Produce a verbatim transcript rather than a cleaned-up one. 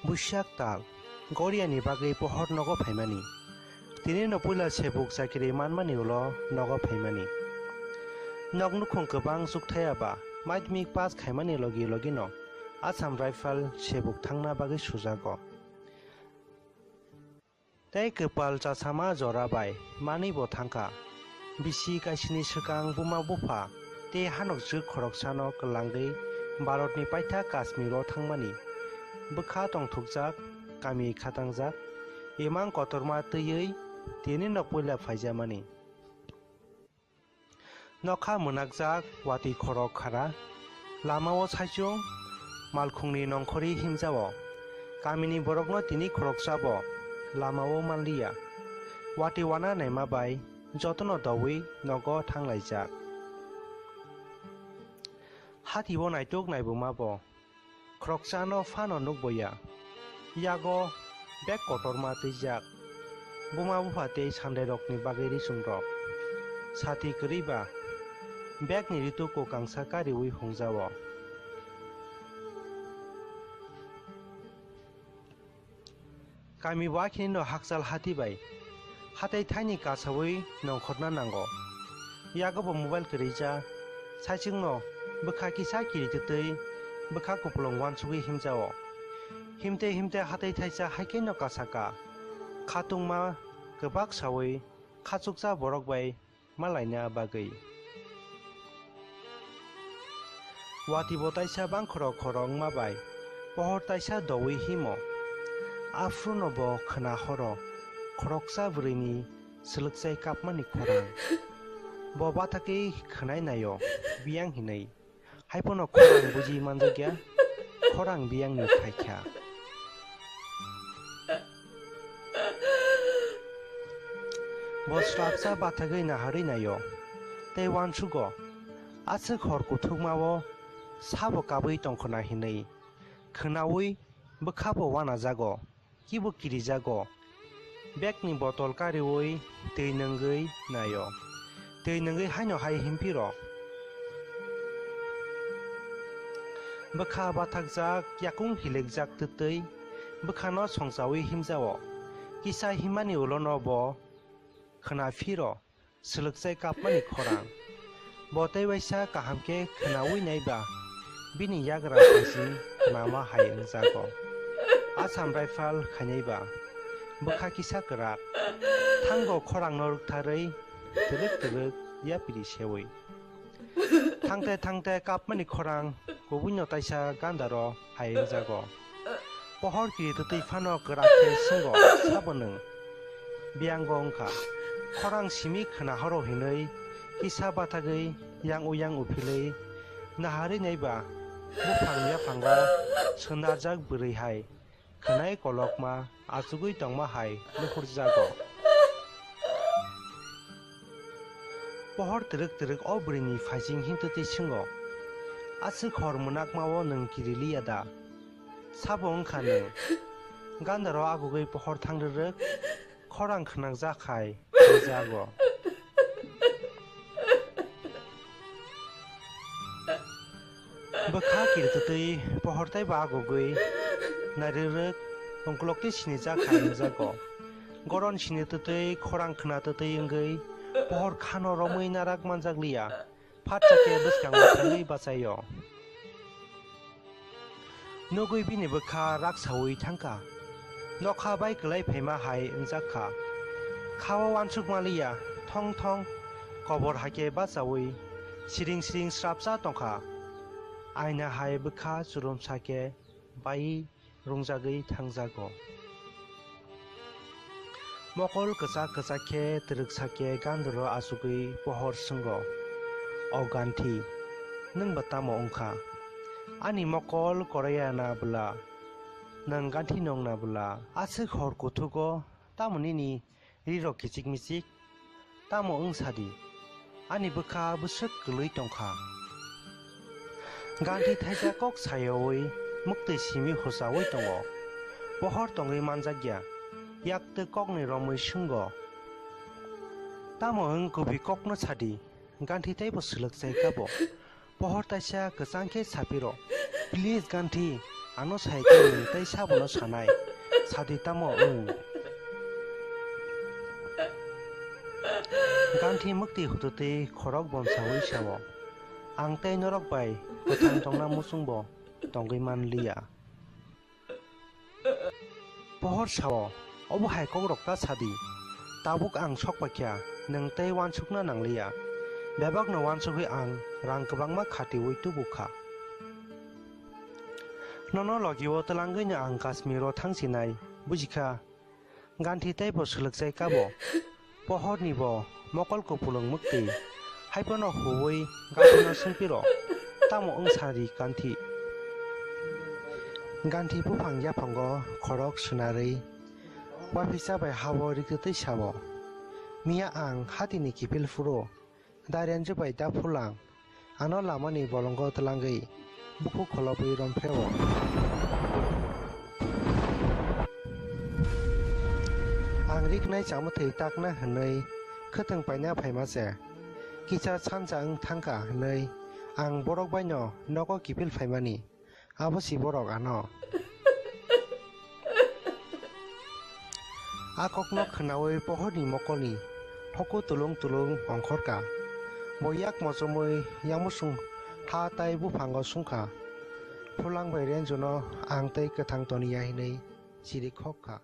Buisak tal, Goriani bagwi pohor nogo phaimani. Tinino puila sebuk chakiri manmani ulo nogo phaimani. Nok nukhung kwbang chukthaya ba, madhyamik pass khaimani logi logino Assam Rifle sebuk thangna bagwi sujago. Tei kwpal chasama jora bai manwi bo thangkha. Bisi kaisini swkang buma bupha tei hanokjwk khoroksano kwlangwi Bharatni paithak Kashmiro thangmani bwkha tongthokjak, kami khatangjak, imang kotorma twiwi tinino puila phaijamani. Nokha mwnakjak watwi khorok khara, lamao saichung malkhungni nongkhorwi himjao. Kamini borokno tini khoroksabo lamao manliya. Watwi wana naima bai jotono doui nogo thanglaijak. Hatibo naituk naibuma bo. Khoroksano phano nukboya. Yago bag kotorma twijak. Buma bupha tei sandairokni bagwi risumrok. Sati kwrwi ba, bagni ritu kokangsa kariui hungjao. Kami bo akhirino hakchal hati bai. Hatai thaini kasaui nongkhorna nango. Yago bo mobile kwrwija, saichungno bwkha kisa kiritwtwi bwkha kupulung uansugwi himjao. Himte himte hatai thaisa haikheno kasaka. Khatungma kwbak saui khachuksa borok bai malaina bagwi. Watwi bo taisa bangkhoro khoro wngma bai pohor taisa doui himo. Aphuru no bo khwna horo khoroksa bwrwini swlwkchai kapmani khorang. Bo bathakwi khwnai naio biyang hinwi. Haiphano khorang buji manjakya, khorang biyangni phaikha. Bo swrapsa bathagwi naharwi naio, tei uansugo, aswk hor kuthukmao sabo kabwi tongkhwna hinwi khwnaui bwkhabo uanajago. Kibo kirijago. Bagni botol kariui twi nungwi naio. Twi nungwi haino hai himphiro. Bwkha bathakjak, yakung hilikjak twtwi bwkhano songchaui himjao. Kisa himmani ulono bo khwna phiro. Swlwkchai kapmani khorang. Bo tei waisa kaham khe khwnaui nai ba, bini yagra phaising khwnama hai wngjago. Assam Rifle khainai ba, bwkha kisa kwrak. Thango khorangno rwktharwi twrwk twrwk yapri seui. Thangte thangte kapmani khorang kubuino taisa gandaro hai wngjago. Pohor kiritwtwi phano kwrak khe swngo, sabo nwng? Biyango wngkha. Khorang simi khwna horo hinwi kisa bathagwi yang uyang uphilwi naharwi naiba buphang yaphango swnarjak bwrwi hai khwnai kolokma achugwi tongma hai nuhurjago. Pohor twrwk twrwk o bwrwini phaising himtwtwi swngo, aswk hor mwnakmao nwng kiriliya da? Sabo wngkha nwng. Gandaro agugwi pohor thangrwrwk, khorang khwnakjak hai wngjago. Bwkha kiritwtwi pohor tei ba agugwi narirwk ongkoloktwi sinijak hai wngjago. Goron sinitwtwi khorang khwnatwtwi wngwi pohor khano romwi narak manjakliya. Phatsa khe bwskango thangwi bachaio. Nugwi bini bwkha raksaui thangkha. Nokha bai kwlai phaima hai wngjakha. Khao uansukmaliya thong thong kobor hakhe bachaui siring siring srapsa tongkha. Aina hai bwkha churumsa khe bai rungjagwi thangjago. Mokol kwchak kwchak khe twrwksa khe gandaro achugwi pohor swngo, "O Ganthi, nwng ba tamo wngkha? Ani mokol koraya na bwla, nwng Ganthi nong na bwla? Aswk hor kuthugo tamo nini rirok kichik michik? Tamo wng sadi, ani bwkha bwswk kwlwi tongkha." Ganthi thaisa kok sayaui mwktwi simi huchaui tongo. Pohor tongwi manjakya, yaktwi kokni romwi swngo, "Tamo wng kubui kokno sadi?" Ganthi teibo swlwkchai kabo. Pohor taisa kwchang khe saphiro, "Please Ganthi, Ano sai tei nwng tei sabono sanai. Sadi tamo wng. Ganthi mwktwi hututwi khorok bonsawi sao. Ang tei norok bai kwthang tongna muchungbo tongwi man liya. Pohor sao, obo hai kokrok ta sadi. Tabuk ang sok paikha, nwng tei uansukna nangliya. Bebakno uansugwi ang rang kwbangma khatiwi tubukha. Nono logio twlangwino ang Kashmiro thangsinai, bujikha. Ganthi teibo swlwkjai kabo. Pohorni bo mokol kupulung mwktwi. Haiphano huwi Ganthino swngpiro, tamo wng sari Ganthi? Ganthi buphang yaphango khorok swnarwi, uaphisa bai hao riktwtwi sao, Miya ang hatini kiphil phuru. Dairenju bai da phulang, ano lamani bolongo twlangwi bukhuk kholobwi romphreo. Ang riknai chamwthwi takna hwnwi khwtwng paina phaima se. Kisa sansa wng thangkha hwnwi ang borok baino nogo kiphil phaimani. Abo si borok ano. A kokno khwnawi pohorni mokolni hoku tulung tulung ongkhorkha. Bo yak mochomwi yamusung ha tai buphango sungkha. Phulang bai Renjuno ang tei kwthang toniya hinwi chiri khokha.